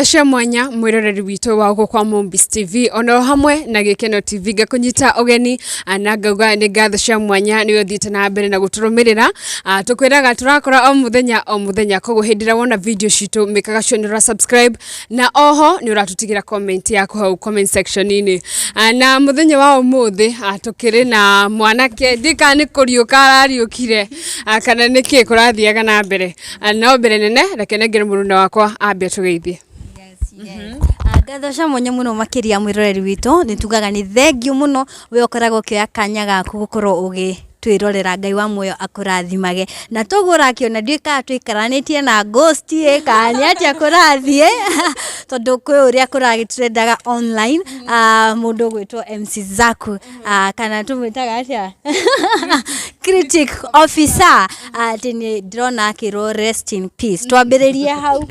Cia mwanya mwiroreri witũ wa gũkũ kwa Mombis TV ono hamwe na Gĩkeno TV ngakũnyita ũgeni na ngauga nĩ ngatho cia mwanya nĩ ũthiĩte na mbere na gũtũrũmĩrĩra. Tũkwĩraga tũrakora o mũthenya o mũthenya, koguo hĩndĩ ĩrĩa wona video citũ mĩkaga sure nĩ ũra subscribe na oho nĩ ũratũtigĩra comment yaku hau comment section-inĩ. Na mũthenya wa ũmũthĩ tũkĩrĩ na mwanake ndiũĩ kana nĩ kũriũka arariũkire kana nĩkĩ kũrathiaga na mbere. No mbere nene reke nengere mũruna wakwa ambe atũgeithie. Ngatho cia mwanya mũno makĩria mwĩroreri witũ, nĩ tugaga nĩ thengiũ mũno we ũkoragwo ũkĩoya kanya gaku gũkorwo ũgĩtwĩrorera. Ngai wa muoyo akũrathimage. Na toguo ũrakĩona ndiũĩ kana tũikaranĩtie na ghost ĩ kana nĩ atĩa kũrathiĩ, tondũ kwĩ ũrĩa kũragĩtrendaga online, mũndũ ũgwĩtwo MC Zaku, kana tũmwĩtaga atĩa, critic officer, atĩ nĩ ndĩrona akĩrwo rest in peace. Twambĩrĩrie hau.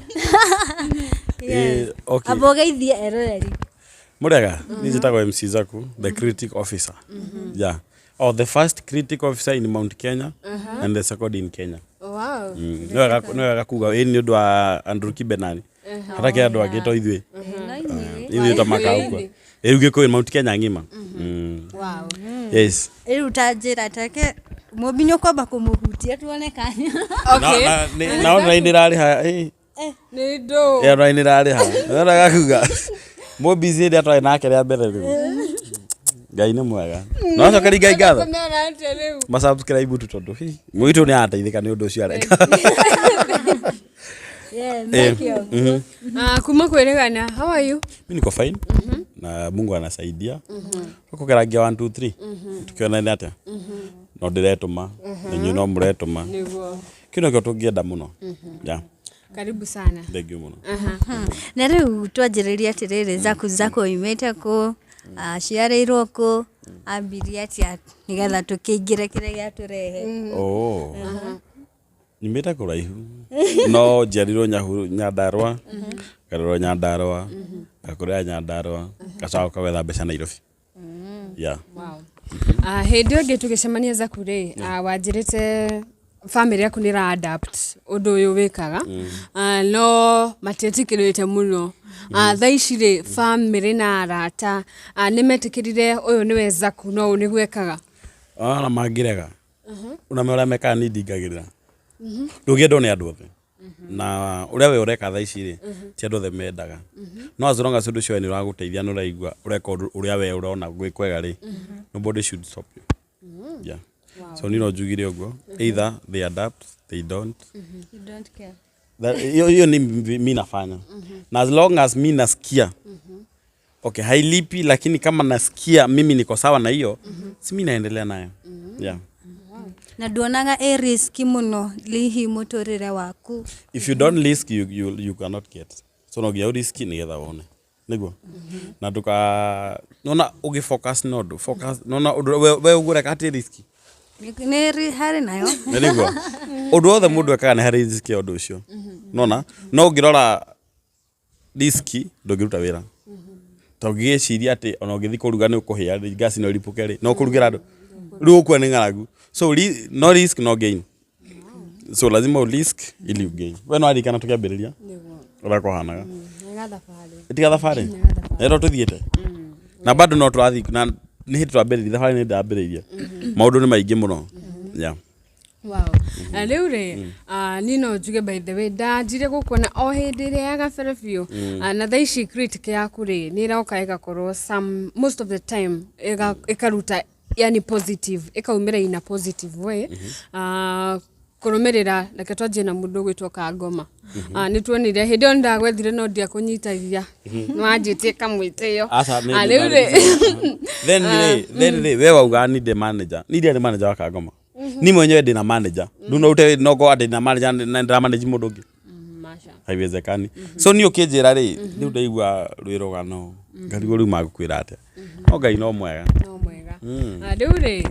Okay. Amba ũgeithie eroreri. Mũrega, niĩ njĩtagwo MC Zaku, the critic officer. Yeah. Oh, the first critic officer in Mount Kenya and the second in Kenya. Wow. Nĩ wega kuga ĩ nĩ ũndũ wa Andrew Kibenani. Hatakĩ andũ angĩ to ithuĩ. Ithuĩ ta makauko. Rĩu Gĩkũyũ Mount Kenya ng'ima. Wow. Yes. Rĩu ta njĩra take mũmbi nĩ ũkwamba kũmũhutia tuone kanya. Okay. Na online ĩrarĩha ĩ. Nĩ ndũ. Ĩ online ĩrarĩha. Nĩ kuga. Mũmbici ĩrĩa twarĩ nake rĩa mbere rĩu. Ngai nĩ mwega. No cokeri Ngai ngatho. Kũmera atĩa rĩu? Ma subscribe tu tondũ hi mũitũ nĩ arateithĩka nĩ ũndũ ũcio areka. Yes, thank you. Kuma kwĩrĩgana, how are you? Mimi niko fine na Mungu anasaidia. Tũkũgeragia 1 2 3 tukĩonane atĩa. No ndĩretũma na inyuĩ no mũretũma. Nĩguo. Kĩu nĩkĩo tũngĩenda mũno. Yeah. Karibu sana. Thank you mũno. Na rĩu twanjĩrĩrie atĩrĩrĩ, Zaku Zaku oimĩte kũ, aciarĩirwo kũ, ambirie atĩa nĩgetha tũkĩingĩre kĩrĩa gĩatũrehe. Oh. Nyumĩte kũraihu no njiarirwo Nyandarũa, ngarerwo Nyandarũa, ngakũrĩra Nyandarũa, ngacoka gwetha mbeca Nairobi. Yeah. Wow. Hĩndĩ ĩyo ĩngĩ tũgĩcemania Zaku rĩ, wanjĩrĩte family yaku nĩ ĩra adapt ũndũ ũyũ wĩkaga, no matietĩkĩrĩte mũno. Thaa ici rĩ, family na arata nĩ metĩkĩrire ũyũ nĩwe Zaku no ũũ nĩguo ekaga? Ona mangĩrega ona ũrĩa mekaga niĩ ndingagĩrĩra. Ndũngĩendwo nĩ andũ othe na ũrĩa we ũreka thaa ici rĩ, ti andũ othe mendaga, no as long as ũndũ ũcio we nĩ ũragũteithia na ũraigua ũreka ũndũ ũrĩa we ũrona gwĩ kwega rĩ, nobody should stop you. Yeah. So niĩ no njugire ũguo, either they adapt, they don't. You don't care. Hiyo hiyo ni mi nafanya na as long as mi nasikia okay, hailipi, lakini kama nasikia mimi niko sawa na hiyo, si mi naendelea nayo. Yeah. Na nduonaga ĩ risk mũno hihi mũtũrĩre waku? If you don't risk, you cannot get. So no nginya ũriski nĩgetha wone nĩguo na ndũka nona ũgĩ focus na ũndũ focus nona ũndũ we ũguo ũreka hatirĩ risk. Nĩ harĩ nayo. Nĩ nĩguo ũndũ wothe mũndũ ekaga nĩ harĩ risk ya ũndũ ũcio nona, no ũngĩrora risk ndũngĩruta wĩra ta ũngĩgĩciria atĩ ona ũngĩthiĩ kũruga nĩ ũkũhĩa rĩ, gas no ĩripũke rĩ, no ũkũrugĩra andũ rĩu ũkua nĩ ng'aragu. So no risk, no gain, so lazima urisk ili ugain. We no waririkana tũkĩambĩrĩria ũrĩa kũhanaga? Nĩ gathabarĩ. Ĩtiga thabarĩ ĩro tũthiĩte na bado no tũrathiĩ na nĩ hĩndĩ twambĩrĩria thabarĩ, nĩ ndambĩrĩirie maũndũ nĩ maingĩ mũno, yeah. Wow. Rĩu rĩ, niĩ no njuge, by the way, ndanjire gũkuona o hĩndĩ ĩrĩa ya gabere biũ. Na thaa ici critic yaku rĩ nĩ ĩroka ĩgakorwo some most of the time ĩkaruta yani positive, ĩkaumĩra in a positive way. Kũrũmĩrĩra reke twanjie na mũndũ ũgwĩtwo Kangoma. Nĩ tuonire hĩndĩ ĩyo nĩndagwethire no ndiakũnyitagia, nĩ wanjĩtie kamwĩtĩo. Aca, Rĩu rĩ Then rĩ we wauga ni ndĩ manager, ni ndiarĩ manager wa Kangoma, ni mwenyewe ndĩna manager. Rĩu no ute no go ndĩna manager na ndĩra manage mũndũ ũngĩ? Masha. Haiwezekani. So niĩ ũkĩnjĩra rĩ, rĩu ndaigua rwĩ rũgano ngarigwo rĩu magũkwĩra atĩa, no Ngai no mwega. No mwega. Wega. Rĩu rĩ,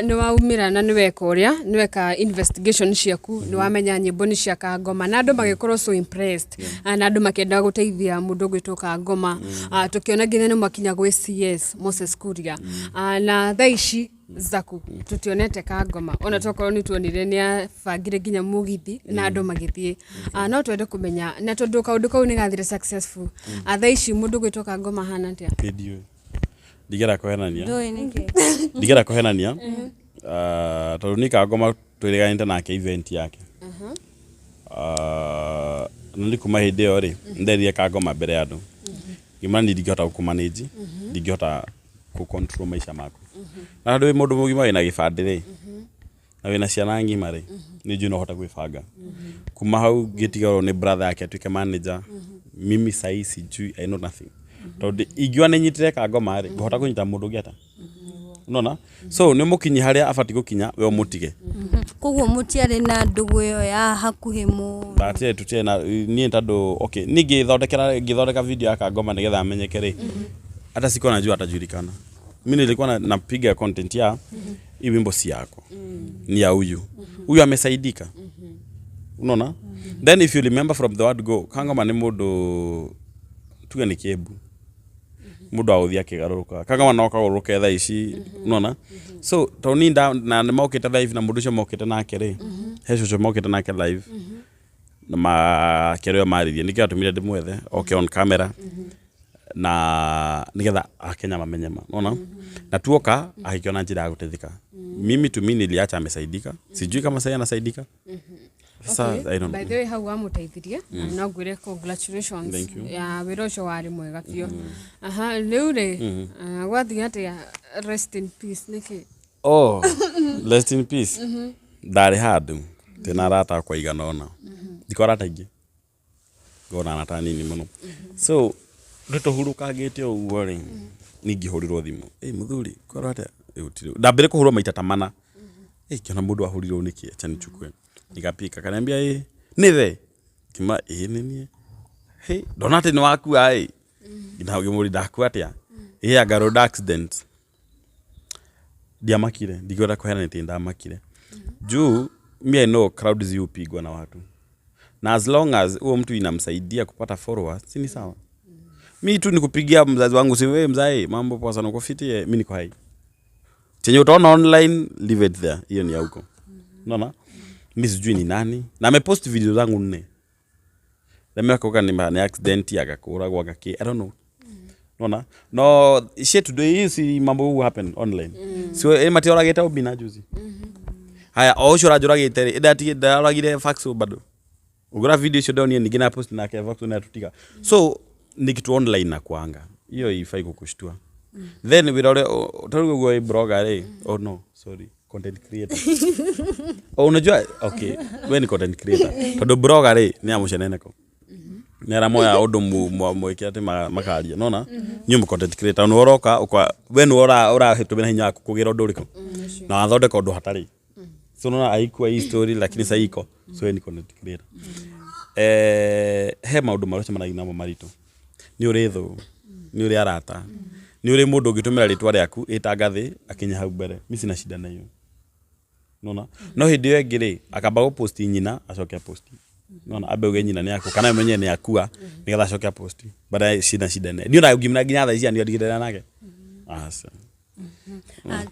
nĩ waumĩra na nĩ weka ũrĩa nĩ weka investigation ciaku, nĩ wamenya nyĩmbo nĩ cia Kangoma na andũ magĩkorwo so impressed, na andũ makĩenda gũteithia mũndũ ũgwĩtwo Kangoma. Tũkĩona nginya nĩ mwakinya gwĩ CS Moses Kuria. Na thaa ici Zaku tutionete Kangoma, ona tokorwo nĩ tuonire nĩ abangire nginya mũgithi na andũ magĩthiĩ. No twende kũmenya, na tondũ kaũndũ kau nĩ gathire successful, thaa ici mũndũ ũgwĩtwo Kangoma ahana atĩa? Ndiũĩ, ndigera kũhenania. Ndũĩ nĩkĩ? Ndigera kũhenania. Tondũ niĩ Kangoma twĩrĩganĩte nake event yake. Na nĩ kuma hĩndĩ ĩyo rĩ, nderire Kangoma mbere ya andũ, ngĩmwĩra niĩ ndingĩhota gũkũmanage, ndingĩhota kũ control maica maku, na tondũ wĩ mũndũ mũgima wĩna gĩbandĩ rĩ, na wĩna ciana ng'ima rĩ, nĩ njũĩ no ũhote gwĩbanga. Kuma hau ngĩtigarwo nĩ brother yake atuĩke manager. Mimi sahii sijui, I know nothing, tondũ ingiuga nĩ nyitire Kangoma rĩ, ngũhota kũnyita mũndũ ũngĩ ata? Unaona? So nĩ mũkinyi harĩa abatiĩ gũkinya, we ũmũtige. Koguo mũtiarĩ na ndũgũ ĩyo ya hakuhĩ mũno? Ndatirĩ, tũtirĩ na niĩ, tondũ okay, niĩ ngĩthondeka video ya Kangoma nĩgetha amenyeke rĩ, hata sikuwa najua atajulikana. Mimi nilikuwa napiga content ya hii wimbo si yako, ni ya huyu, huyu amesaidika, unaona? Then if you remember from the word go, Kangoma nĩ mũndũ tuge nĩ kĩmbu, mũndũ wa gũthiĩ akĩgarũrũka. Kangoma no kagarũrũke thaa ici, unaona? So tondũ niĩ na nĩ mokĩte live na mũndũ ũcio mokĩte nake rĩ, he cũcũ mokĩte nake live na makĩrĩo marĩrie, nĩkĩo atũmire ndĩmwethe oke on camera na nigetha Akenya mamenye ma, unaona? Na tuoka agĩkĩona njĩra ya gũteithĩka. Mimi to me niliacha amesaidika, sijui kama sasa anasaidika sasa. Okay. I don't By know. the way, hau wamũteithirie no ngwĩre congratulations. Thank you. Ya wĩra ũcio warĩ mwega biũ. Aha, rĩu rĩ, gwathiĩ atĩa? Rest in peace nĩkĩ? Oh, rest in peace. Ndarĩ handũ tena arata akwa igana ũna, ndiko arata aingĩ, ngona arata nini mũno, so nĩ tũhurũkangĩte ũguo rĩ, ningĩhũrirwo thimũ, "Ĩ mũthuri, korwo atĩa?" Ĩ, gũtirĩ. Ndambire kũhũrwo maita ta mana. Ĩ, ngĩona mũndũ ahũrirwo nĩkĩ, acha nichukue. Nikapika, akaniambia, "Ĩ nĩwe?" Ngĩma, "Ĩ, nĩ niĩ." "Hĩ, ndona atĩ nĩ wakua." Ĩ, na ngĩmũria, "Ndakua atĩa?" "Ĩ, anga road accident." Ndiamakire, ndingĩhota kũheana nĩtĩ ndamakire juu mi I know crowd zi hupigwa na watu, na as long as huo mtu inamsaidia kupata followers, si ni sawa? Mi tu nikupigia mzazi wangu, si wewe mzae, "Mambo poa sana, uko fiti?" "Eh, mi niko hai." Chenye utaona online, leave it there, hiyo ni ya huko, unaona? Mi sijui ni nani na amepost video zangu nne lemekoka ni accident agakũragwo agaki, I don't know. Unaona? No shit today hii si mambo hu happen online. So matioragĩte Obina juzi. Haya, o ũcio ũranjũragĩte rĩ, ndaroragire Faxo bado. Ũngĩrora video icio ndonire ningĩ na post nake Faxo na tutiga. So ni kitu online na kuanga. Hiyo ifai kukushtua. Then wĩra ũrĩa tarĩu ũguo wĩ blogger rĩ, oh no, sorry, content creator. Oh, unajua, okay, we ni content creator. Tondũ blogger rĩ, nĩ ya mũceneneko. Nĩ arĩa moyaga ũndũ mwĩke atĩ makaria, nona niĩ content creator nĩ ũroka ũka we nĩ ũrahĩtũmĩra hinya waku kũgĩra ũndũ ũrĩkũ na wathondeka ũndũ hatarĩ. So unaona haikuwa hii story, lakini sasa iko, so we ni content creator. He maũndũ marĩa ũcemanagia namo maritũ, nĩ ũrĩ thũ, nĩ ũrĩ arata, nĩ ũrĩ mũndũ ũngĩtũmĩra rĩtwa rĩaku ĩtangathĩ akinye hau mbere. Mi sina shida na hiyo, nona? No hĩndĩ ĩyo ĩngĩ rĩ, akamba gũposti nyina, acoke aposti, nona? Ambe uge nyina nĩ akua kana we mwenyewe nĩ akua nĩgetha acoke aposti, but I sina shida naye. Niĩ ona ngimna nginya thaa ici nĩ nake aca.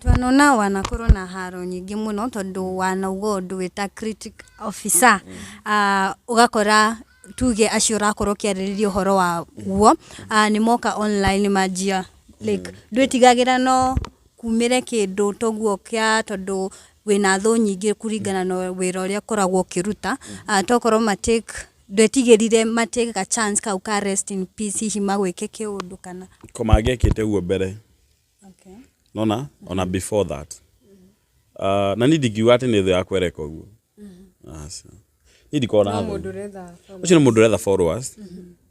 Twanona wanakorwo na haro nyingĩ mũno tondũ wanauga ũndũ wĩta critic officer. Ũgakora tuge acio ũrakorwo ũkĩarĩrĩria ũhoro wa guo, nĩ moka online manjia like ndwĩtigagĩra no kumĩre kĩndũ toguo kĩa tondũ wĩna thũ nyingĩ kũringana na wĩra ũrĩa ũkoragwo ũkĩruta. Tokorwo matake ndwetigĩrire matake ga chance kau ka rest in peace hihi magwĩke kĩũndũ kana? Ko mangĩekĩte ũguo mbere. Nona ona before that, na niĩ ndingiuga atĩ nĩ thũ yakwa ĩreka ũguo. Aca, niĩ ndikoragwo na No thũ. mũndũ ũretha. Ũcio nĩ mũndũ ũretha followers,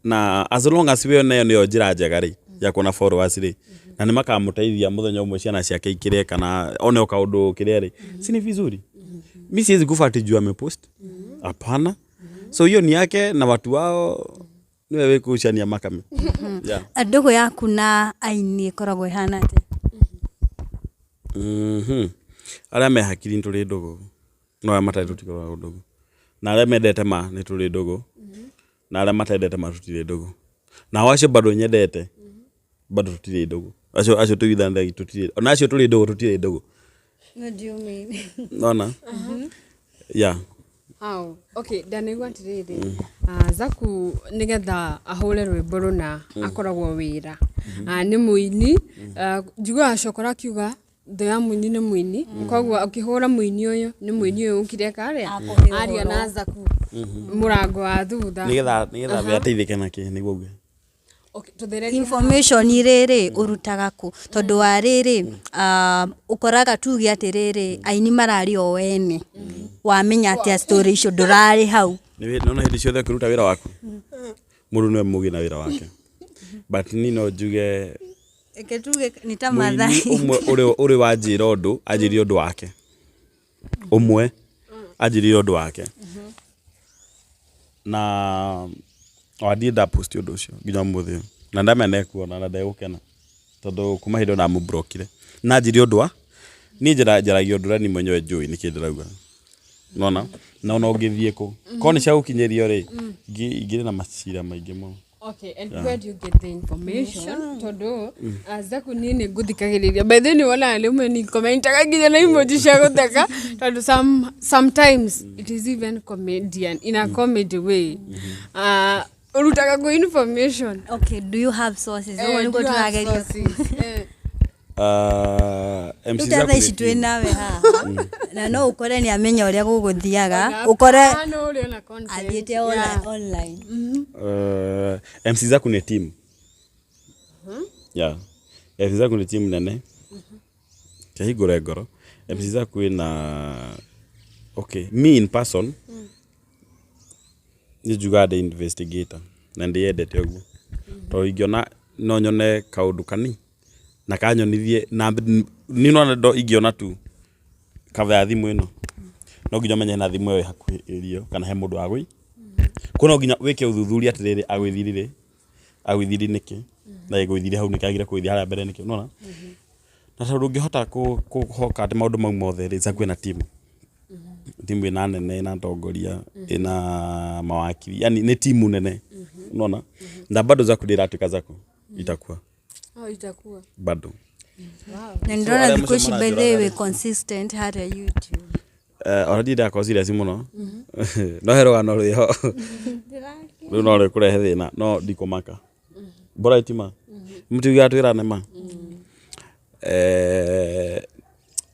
na as long as we nayo nĩyo njĩra njega rĩ ya kuona followers rĩ, na nĩ makamũteithia mũthenya ũmwe ciana ciake ikĩrĩe kana one o kaũndũ kĩrĩa rĩ, si ni vizuri? Mi siwezi kufa ati juu amepost, hapana. So hiyo ni yake na watu wao, niwe wĩkũcania makame, yeah. Ndũgũ yaku na aini ĩkoragwo ĩhana atĩa? Arĩa me hakiri nĩ tũrĩ ndũgũ, no arĩa matarĩ tũtikoragwo ndũgũ. Na arĩa mendete ma nĩ tũrĩ ndũgũ, na arĩa matendete ma tũtirĩ ndũgũ. Nao acio bado nyendete, bado tũtirĩ ndũgũ. Acio tũiguithanagia tũtirĩ, ona acio tũrĩ ndũgũ tũtirĩ ndũgũ. What do you mean? Nona? Yeah. How? Okay, ndanaigua atĩrĩrĩ, Zaku nĩgetha ahũre rwĩmbo rũna akoragwo wĩra. Nĩ mũini. Njiguaga Cokora akiuga thũ ya mũini nĩ mũini, koguo ũkĩhũra mũini ũyũ nĩ mũini ũyũ ũkire karĩa Akũhe aria ũhoro. Na Zaku mũrango wa thutha. Nĩgetha we ateithĩke nakĩ nĩguo uge. Okay, tũthererie. Information rĩrĩ ũrutaga kũ? Tondũ wa rĩrĩ, ũkoraga tuge atĩrĩrĩ, aini mararĩ o ene, wamenya atĩa story icio ndũrarĩ hau? Nĩwona hĩndĩ ciothe ũkĩruta wĩra waku, mũndũ nĩwe mũgĩ na wĩra wake. But niĩ no njuge Reke tuge nĩ ta mũini Maathai. Ũmwe ũrĩ wanjĩra ũndũ, anjĩrire ũndũ wake. Ũmwe anjĩrire ũndũ wake. Na ona ndirĩ ndapost ũndũ ũcio nginya ũmũthĩ ũyũ. Na ndamenya nĩekuona na ndegũkena. Tondũ kuma hĩndĩ ĩyo ndamũblockire. Na anjĩrire ũndũ wa niĩ njaragia ũndũ ũrĩa niĩ mwenyewe njũĩ nĩkĩ ndĩrauga. Nona? Na ona ũngĩthiĩ kũ. Korwo nĩ cia gũkinyĩrio rĩ, ingĩrĩ na macira maingĩ mũno. Okay, and where do you get the information? Tondũ Zaku niĩ nĩ ngũthikagĩrĩria. By the way, nĩ wonaga rĩmwe nĩ commentaga nginya na emoji cia gũtheka tondũ sometimes it is even comedian in a comedy way. Ũrutaga kũ information? Okay, do you have sources? Ũguo Eh, nĩguo do you have tũrageria. sources? Eh. MC Rĩu ta Zaku thaa nĩ ici twĩ team. nawe haha na no ũkore nĩ amenya ũrĩa gũgũthiaga, ũkore Ah, no ũrĩ ona content. athiĩte online. MC Zaku nĩ team. Yeah. MC Zaku nĩ team nene. Kĩhingũre ngoro. MC Zaku ĩna, okay, me in person nĩ njugaga ndĩ investigator na ndĩyendete ũguo. Tondũ ingĩona no nyone kaũndũ kani na kanyonithie na niĩ nona ndo ingĩona tu cover ya thimũ ĩno, no nginya ũmenye hena thimũ ĩyo ĩ hakuhĩ ĩrio kana he mũndũ wagũi kũ, no nginya wĩke ũthuthuria atĩrĩrĩ, agũithiri rĩ, agũithiri nĩkĩ, na ĩgũithiri hau nĩkĩ, agire kũgũithia harĩa mbere nĩkĩ, unaona? Na tondũ ndũngĩhota kũhoka atĩ maũndũ mau mothe rĩ, Zaku ĩna team, timu ĩna nene, ĩna atongoria, ĩna mawakiri, yani nĩ timu nene, unaona? Na bado Zaku ndĩratuĩka Zaku itakuwa. Oh, itakuwa. Bado. Na So, nĩndĩrona arĩa thikũ ici, mũcio by the way, maranjũraga wĩ consistent harĩa YouTube. Ona ndirakorwo serious mũno, no he rũgano rwĩho rĩu no rĩkũrehe thĩna, no ndikũmaka bora itima mtiugaga twĩrane ma.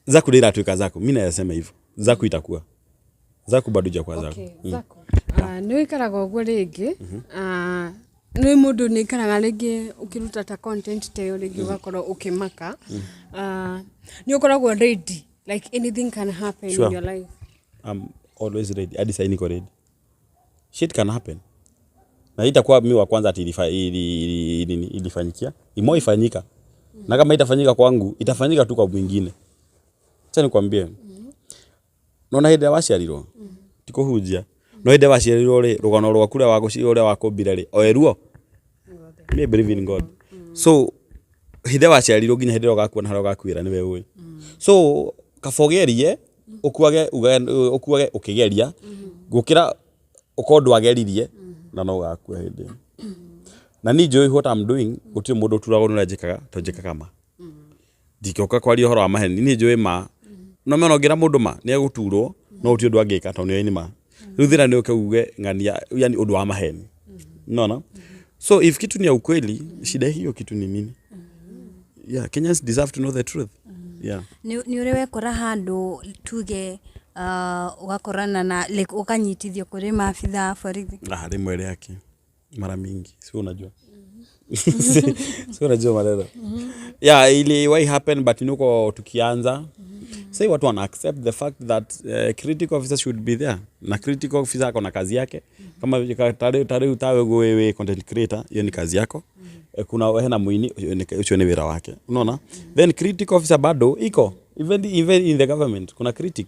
Zaku ndĩratuĩka Zaku, mi naweza sema hivyo, Zaku itakuwa Zaku, bado ijakuwa Zaku. Okay, Zaku. Nĩ wĩikaraga ũguo rĩngĩ, nĩ mũndũ nĩ ikaraga rĩngĩ ũkĩruta ta content ta ĩyo, rĩngĩ ũgakorwo ũkĩmaka. Nĩ ũkoragwo ready like anything can happen Sure. in your life? I'm always ready. Hadi sasa niko ready. Shit can happen. Na itakuwa mi wa kwanza ati ilifanyikia. Imo ifanyika. Na kama itafanyika kwangu, itafanyika tu kwa mwingine. Acha nikwambie. Nona hĩndĩ ĩrĩa waciarirwo, ti kũhunjia. No hĩndĩ ĩrĩa waciarirwo rĩ, rũgano rwaku rũrĩa wagũci ũrĩa wakũmbire rĩ, o eruo. Me believe in God. So hĩndĩ ĩrĩa waciarirwo nginya hĩndĩ ĩrĩa ũgakua na harĩa ũgakuĩra nĩwe ũĩ. So kaba ũgerie ũkuage ũkuage ũkĩgeria gũkĩra ũkorwo ndwageririe na no ũgakua hĩndĩ ĩyo. Na niĩ njũĩ what I'm doing, gũtirĩ mũndũ ũturagwo nĩ ũrĩa njĩkaga tondũ njĩkaga ma. Ndingĩũka kwaria ũhoro wa maheni, niĩ njũĩ ma. No mena ũngĩra mũndũ ma nĩ egũturwo, no gũtirĩ ũndũ angĩka tondũ nĩoĩ nĩ ma. Rĩu thĩna nĩ ũke uge ng'ania, yani ũndũ wa maheni. Unaona? So if kitu ni ya ukweli, shida hiyo kitu ni nini? Yeah, Kenyans deserve to know the truth. Yeah. Nĩ ũrĩ wekora handũ, tuge, ũgakorana na like ũkanyitithio kũrĩ maabitha a borithi? Ah, rĩmwe rĩake mara mingi, si unajua, si unajua maneno, yeah, iliwahi happen, but nuko tukianza sai watu wana accept the fact that critic officer should be there, na critic officer ako na kazi yake. Kama tarĩu tawe ũguo wĩ content creator, hiyo ni kazi yako. Kuna hena muini, ũcio nĩ wĩra wake, unaona? Then critic officer bado iko even in the government kuna critic,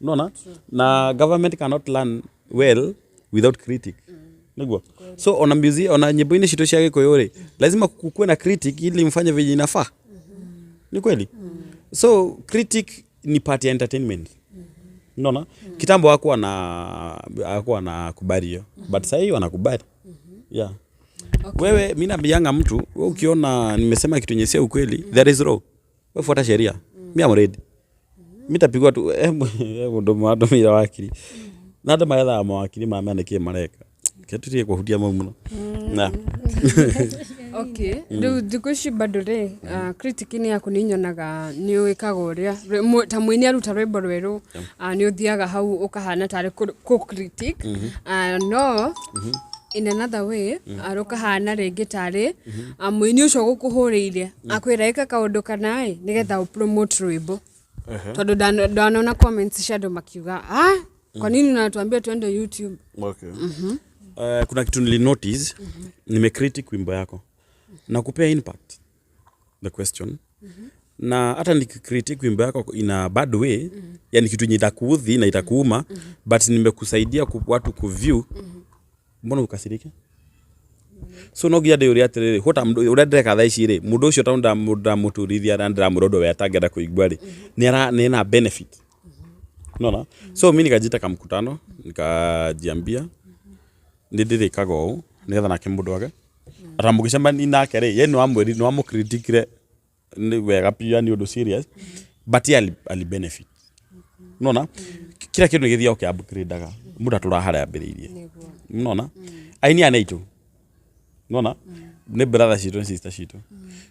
unaona? Na government cannot learn well without critic, niguo? So ona music, ona nyimbo-inĩ citũ cia Gĩkũyũ rĩ, lazima kukuwe na critic ili mfanye venye inafaa. Ni kweli? So critic ni part ya entertainment. Unaona? Kitambo hakuwa na hakuwa na kubali hiyo. But sasa hivi wanakubali. Yeah. Wewe mimi naambianga mtu, wewe ukiona nimesema kitu yenye sio ukweli, there is law. Wewe fuata sheria. Mimi am ready. Mimi tapigwa tu mundu mandumira wakiri. Na andu marethaga mawakiri mamenya nĩkĩ mareka. Ke tutige kũhutia mau mũno. Na. Okay, rĩu thikũ ici bado rĩ, critic-inĩ yaku nĩ nyonaga nĩ wĩkaga ũrĩa ta mũini aruta rwĩmbo rwerũ, nĩ ũthiaga hau ũkahana tarĩ kũ critic, no in another way, rũkahana rĩngĩ tarĩ mũini ũcio gũkũhũrĩire akwĩra ĩka kaũndũ kana ĩ nĩgetha ũ promote rwĩmbo, tondũ ndanona comments cia andũ makiuga, "Ah, kwa nini unatuambia tuende YouTube?" Okay. Kuna kitu nilinotice, nimecritic wimbo yako na kupea impact the question, na hata nikicritic wimbo yako in a bad way, yani kitu yenye itakuudhi na itakuuma, but nimekusaidia watu kuview, mbona ukasirike? So no nginya ndĩũrie atĩrĩrĩ, what I'm ũrĩa ndĩreka thaa ici rĩ, mũndũ ũcio tondũ ndamũturithia na ndĩramwĩra ũndũ we atangĩenda kũigua rĩ, nĩ ara nĩ na benefit. Unaona? So mi nikajita kamkutano, nikajiambia nĩ ndĩrĩkaga ũũ nĩgetha nake mũndũ wake ata mũgĩcemania nake rĩ, ye nĩ wamũcritiquire nĩ wega pia, nĩ ũndũ serious, but ye ali benefit. Unaona? Kila kĩndũ nĩ gĩthiaga ũkĩ upgrade-aga, mũndũ atũraga harĩa ambĩrĩirie. Unaona? Aini aya nĩ aitũ. Unaona? Nĩ brother citũ, nĩ sister citũ.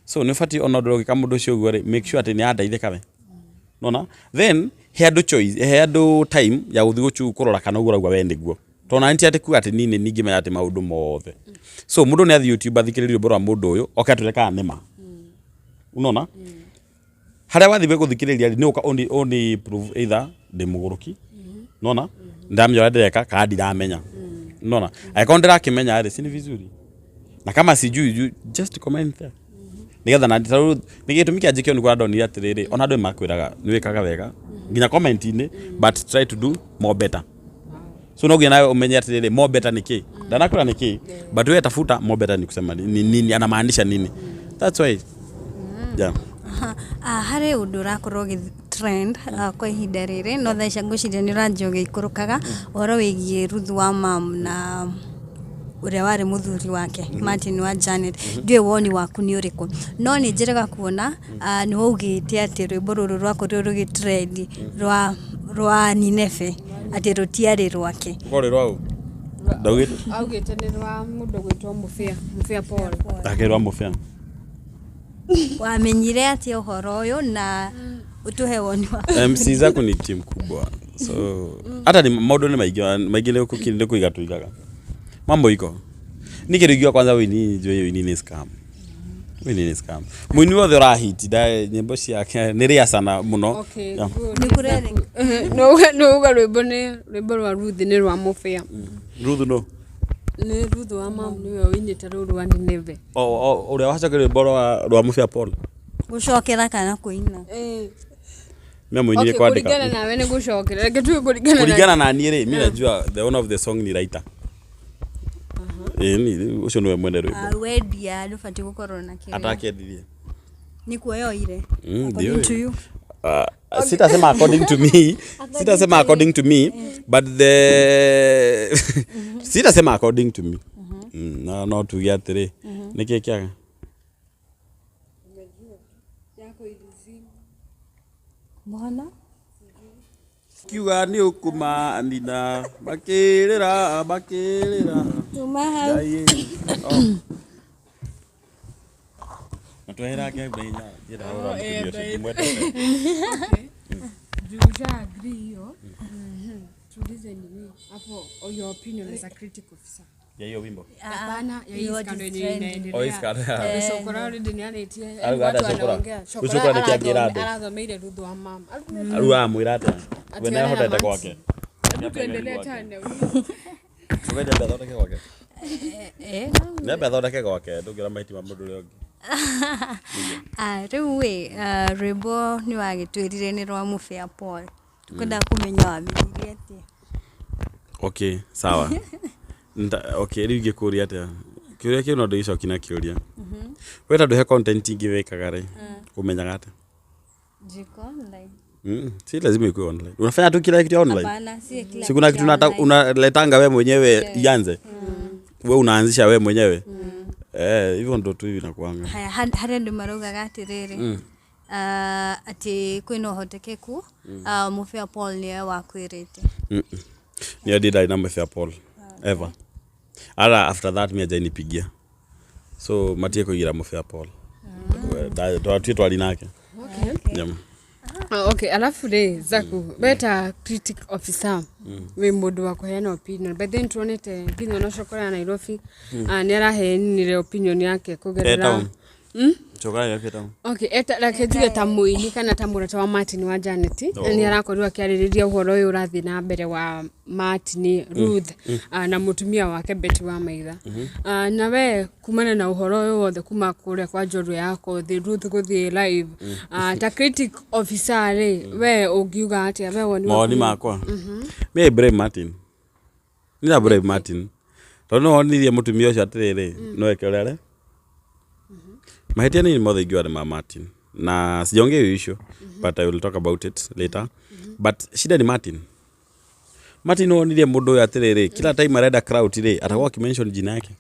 So nĩ ũbatiĩ ona ũndũ ũgĩka mũndũ ũcio ũguo rĩ, make sure atĩ nĩ andeithĩka we. Unaona? Then he andũ choice, he andũ time ya gũthiĩ kũrora kana ũguo ũrauga we nĩguo. Tondũ na ti atĩ kuga atĩ niĩ nĩ ningĩmenya atĩ maũndũ mothe. So mũndũ nĩ athiĩ YouTube athikĩrĩrie rwĩmbo rwa mũndũ ũyũ, oke atwĩre kana nĩ ma. Unaona? Harĩa wathiĩ gũthikĩrĩria rĩ, nĩ ũka ũni prove either ndĩ mũgũrũki. Unaona? Ndamenya ũrĩa ndĩreka kana ndiramenya. Unaona? Angĩkorwo ndĩrakĩmenya rĩ, si ni vizuri? Na kama sijui, you just comment there. Nĩgetha na tarĩu nĩ gĩtũmi kĩa njĩke nĩguo ndonire atĩrĩrĩ, ona andũ nĩmakwĩraga nĩ wĩkaga wega nginya comment-inĩ, but try to do more better. So no nginya nawe umenye atĩrĩrĩ, more better nĩ kĩ? Ndanakwĩra nĩ kĩ, but wewe tafuta more better ni kusema ni nini, anamaanisha nini. That's why, yeah. Aha. Harĩ ũndũ ũrakorwo ũgĩ trend kwa ihinda rĩrĩ, no thaa ici ngwĩciria nĩ ũranjia ũgĩikũrũkaga, ũhoro wĩgiĩ Ruth wa mam na ũrĩa warĩ mũthuri wake Martin wa Janet. Ndiũĩ woni waku nĩ ũrĩkũ, no nĩ njĩrĩga kuona nĩ waugĩte atĩ rwĩmbo rũrũ rwakorirwo rũgĩ trend rwa Nineve atĩ rũtiarĩ rwake. Rũkorwo rwa ũ? Ndaugĩte Augĩte nĩ rwa mũndũ gwĩtwo Mũbĩa Paul. Ake rwa Mũbĩa. Wamenyire atĩa ũhoro ũyũ, na ũtũhe woni waku? MC zaku ni team kubwa, so hata ni maũndũ nĩ maingĩ maingĩ, nĩ kũiga tuigaga mambo iko ni kĩndũ ingiuga. Kwanza wĩini, njũĩ wĩini nĩ scam, wĩini nĩ scam. Mũini wothe ũrahiti nyĩmbo ciake nĩ rĩa sana mũno. Okay, good. Nĩ kũrerĩ No uga rwĩmbo nĩ rwĩmbo rwa Ruth nĩ rwa Mũbĩa. Ruth no Nĩ Ruth wa mam, nĩwe ũinĩte rũu rwa Nineve. Ũrĩa wacokeire rwĩmbo rwa Mũbĩa Paul. Gũcokera kana kũina? Mimi mũinire Okay, kwandĩka. Kũringana nawe nĩ gũcokera, reke tuge kũringana na Kũringana na niĩ rĩ, mi najua the owner of the song ni writer. Ĩĩ, ni ũcio nĩwe mwene rwĩmbo. Wendia ndũbatiĩ gũkorwo na kĩrĩa. Atakendirie. Nĩ kuoya oire. According According to you. Sitasema according to me, sitasema according to me, but the sitasema according to me. No tuge atĩrĩ, nĩkĩ kĩaga? Mbona? Kiuga nĩ ũkũmanina makĩrĩra makĩrĩra. Tuma hau. Ngai ĩ. Oh. Na tweherage hau na hinya, ndienda ũhoro wa mũtumia ũcio, ndimwendete. Juu usha agree hiyo. Tuulize nini hapo, or your opinion as a critic officer. Ya hiyo wimbo? Hapana, ya hii What scandal is yenye trending. inaendelea. Oh, hii scandal. Tondũ Cokora already nĩarĩtie, Arauga watu ata Cokora? wanaongea. Cokora nĩkĩ angĩra andũ? Arathomeire Ruth wa mam. Rĩu aramwĩra atĩa? We Ati nĩahotete arera gwake. Hebu tuendelee tena. Ũgeria ambe athondeke gwake. Eh. Nĩambe athondeke gwake, ndũngĩra mahiti ma mũndũ ũrĩa ũngĩ. Ah, rĩu ĩ, rwĩmbo nĩ wagĩtwĩrire nĩ rwa Mũbĩa Paul, tũkwendaga kũmenya wamenyire atĩa? Okay, sawa. Okay, rĩu ingĩkũria atĩa? Kĩũria kĩu no ndĩgĩcokie na kĩũria. We tondũ he content ingĩ wĩkaga rĩ, ũmenyaga atĩa? Jiko online. Si lazima ikuwe online. Unafanya tu kila kitu ya online. Hapana, si kila Si kuna kitu ya online. unaletanga we mwenyewe ianze. We unaanzisha we mwenyewe. Eh, hivyo ndo tu hivi inakuanga. Haya, harĩ andũ maraugaga atĩrĩrĩ, ah, atĩ kwĩna ũhotekeku, ah, mũbĩa Paul nĩwe wakwĩrĩte. Niyo did na Mefia Paul ever. Ara after that mi hajainipigia. So matie kuigira Mefia Paul. Twatwie twari nake. Okay. Yeah. Ah, okay, alafu rĩ Zaku, we ta critic officer wĩ mũndũ wa kũheana opinion, but then tuonete nginya ona ũcio ya Nairobi, ah, nĩ araheanire opinion yake Eh, kũgerera town. Chokora yake town. Okay, eta reke njuge ta mũini kana ta mũrata wa Martin wa Janet. Oh. Nĩ arakorirwo akĩarĩrĩria ũhoro ũyũ ũrathiĩ na mbere wa Martin Ruth, ah, na mũtumia wake Betty wa Maitha. Ah, na we kumana na ũhoro ũyũ wothe kuma kũrĩa kwa njorua ya Kothi, Ruth gũthiĩ live, ah, ta critic officer rĩ, we ũngiuga atĩa we woni waku? Mawoni makwa. Mi I blame Martin. Ni na blame Martin. Tondũ no wonirie mũtumia ũcio atĩrĩrĩ, no eke ũrĩa are. Mahĩtia nĩ mothe ingiuga nĩ ma Martin. Na sijaongea hiyo issue, but I will talk about it later. But shida ni Martin. Martin wonirie mũndũ ũyũ atĩrĩrĩ, kila time arenda crowd rĩ, atakuwa akimention jina yake.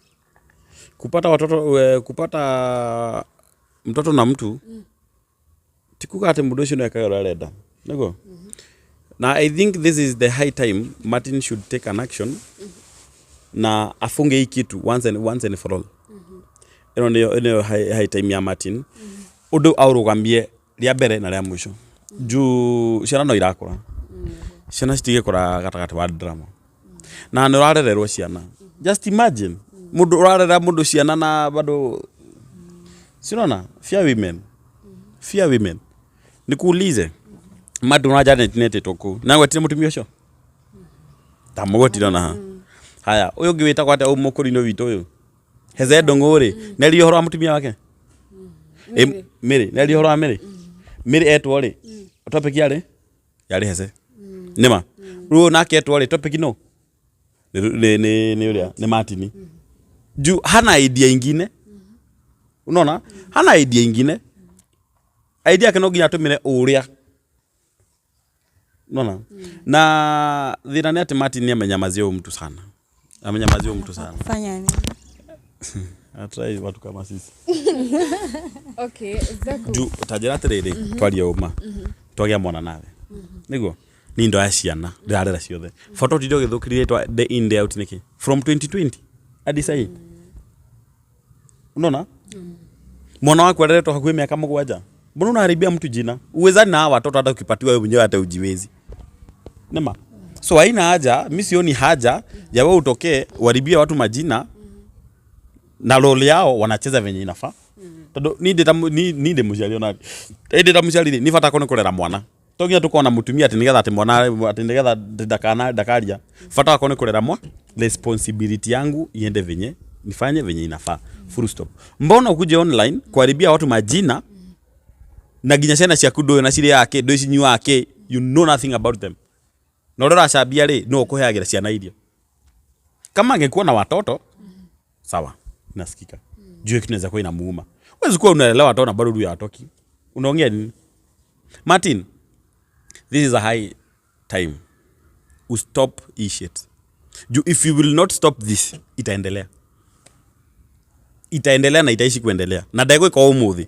Kupata watoto, kupata mtoto na mtu, ti kuga atĩ mũndũ ũcio no ekaga ũrĩa arenda. Nĩguo? Na I think this is the high time Martin should take an action na afunge hii kitu once and for all. Ĩno nĩyo high time ya Martin. Ũndũ aũrũgamie rĩa mbere na rĩa mũico. Juu ciana no irakũra. Ciana citigĩkũra gatagatĩ wa drama. Na nĩ ũrarererwo ciana. Just imagine mũndũ ũrarera mũndũ ciana na bado si unaona fear women. Fear women. Nikuulize Martin wa Janet netĩtwo kũu na gwetire mũtumia ũcio ndamũgwetire ona ha haya ũyũ ũngĩ wĩtagwo atĩa ũyũ mũkũrinũ witũ ũyũ Heze Ndũng'ũ rĩ nĩaria ũhoro wa mũtumia wake. Ĩ, Mary nĩaria ũhoro wa Mary. Mary etwo rĩ topic yarĩ Heze nĩma rĩu ũyũ nake etwo rĩ topic no nĩ ũrĩa nĩ Martin juu hana idea ingine, unaona, hana idea ingine, idea yake no nginya atũmĩre ũrĩa unaona. Na thĩna nĩ atĩ Martin nĩ amenyamazia huyu mtu sana, amenyamazia huyu mtu sana. Fanya nini? Atrai watu kama sisi. Okay, Zaku. Juu tanjĩra atĩrĩrĩ, twarie ũma, twagĩa mwana nawe nĩguo ni ndoya ciana ndĩrarera ciothe bata ũtinde ũgĩthũkĩria rĩtwa day in day out nĩkĩ from 2020 hadi sahii, unaona, mwana waku areretwo hakuhĩ mĩaka 7, mbona unaharibia mtu jina? Uwezani na hawa watoto, hata ukipatiwa wewe mwenyewe hata ujiwezi nema. So haina haja, mi sioni haja ya wewe utokee uharibie watu majina na role yao wanacheza venye inafaa, tondu ni ndĩ mũciari ona ndĩ ta mũciari rĩ, nĩ bata korwo nĩ kũrera mwana to nginya tũkorwo na mũtumia atĩ nĩgetha atĩ mwana atĩ nĩgetha ndakana ndakaria, bata wakwa nĩ kũrera mwa, responsibility yangu iende venye nifanye venye inafaa, full stop. Mbona ukuje online kuharibia watu majina na nginya ciana ciaku ndũĩ na cirĩ yake ndũĩ cinyuaga kĩ, you know nothing about them, na ũrĩa ũracambia rĩ no ũkũheagĩra ciana irio? Kama angekuwa na watoto sawa, nasikika juu hiyo kitu inaweza kuwa inamuuma. Huwezi kuwa unaelewa watoto na bado huyu hatoki, unaongea nini? Martin, this is a high time ustap hii shit, juu if you will not stop this, itaendelea, itaendelea na itaishi kuendelea na ndegwĩka ũmũthĩ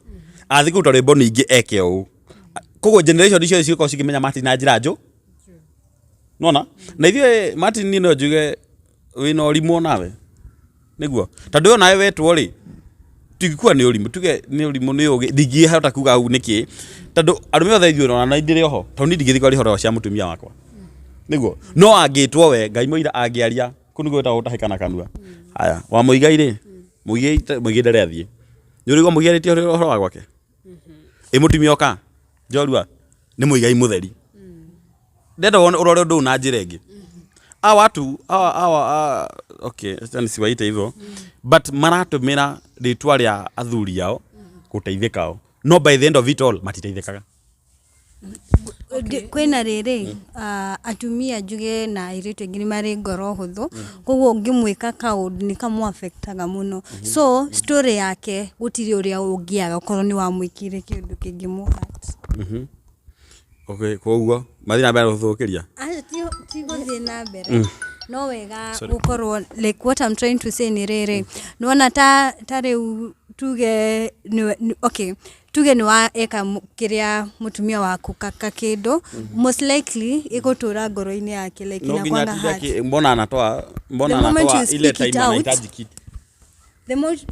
athiĩ kũruta rwĩmbo ningĩ eke ũũ, koguo generation icio cikorwo cikĩmenya Martin na njĩra njũ nona na ithuĩ Martin niĩ no njuge wĩna ũrimũ nawe nĩguo tondũ ũyũ nawe wetwo rĩ tingĩkua nĩ ũrimũ, tuge nĩ ũrimũ nĩ ũgĩ ndingĩhota kuga hau nĩkĩ tondũ arũme othe ithuĩ ona na ndĩrĩ oho tondũ niĩ ndingĩthiĩ kwaria ũhoro cia mũtumia wakwa nĩguo no angĩtwo we Ngai mũira angĩaria kũu nĩguo wĩtagwo gũtahĩka na kanua. Haya wa Mũigai rĩ, Mũigai Mũigai ndarĩ athiĩ nĩ ũrĩigua Mũigai arĩtie ũhoro wa gwake ĩ mũtumia oka njorua nĩ Mũigai mũtheri ndenda wone ũrore ũndũ ũyũ na njĩra ĩngĩ. Hawa watu hawa okay, acha nisiwaite hivyo, but maratũmĩra rĩtwa rĩa athuri ao gũteithĩka o no by the end of it all matiteithĩkaga. Kwĩna rĩrĩ, ah, atumia njuge na airĩtu aingĩ nĩ marĩ ngoro hũthũ, koguo ũngĩmwĩka kaũndũ nĩ kamũ-affectaga mũno, so story yake gũtirĩ ũrĩa ũngĩaga okorwo nĩ wamwĩkire kĩũndũ kĩngĩmũ hurt. Okay, koguo mathiĩ na mbere na gũthũkĩria. Aca, ti gũthiĩ na mbere no wega gũkorwo, like what I'm trying to say nĩ rĩrĩ, nĩwona ta rĩu tuge okay, tuge nĩ wa eka kĩrĩa mũtumia waku kaka kĩndũ, most likely ĩgũtũra ngoro-inĩ yake, like No nginya inakwanga atinde hurt. mbona anatoa, mbona The moment anatoa you ile speak it time out, anahitaji kitu.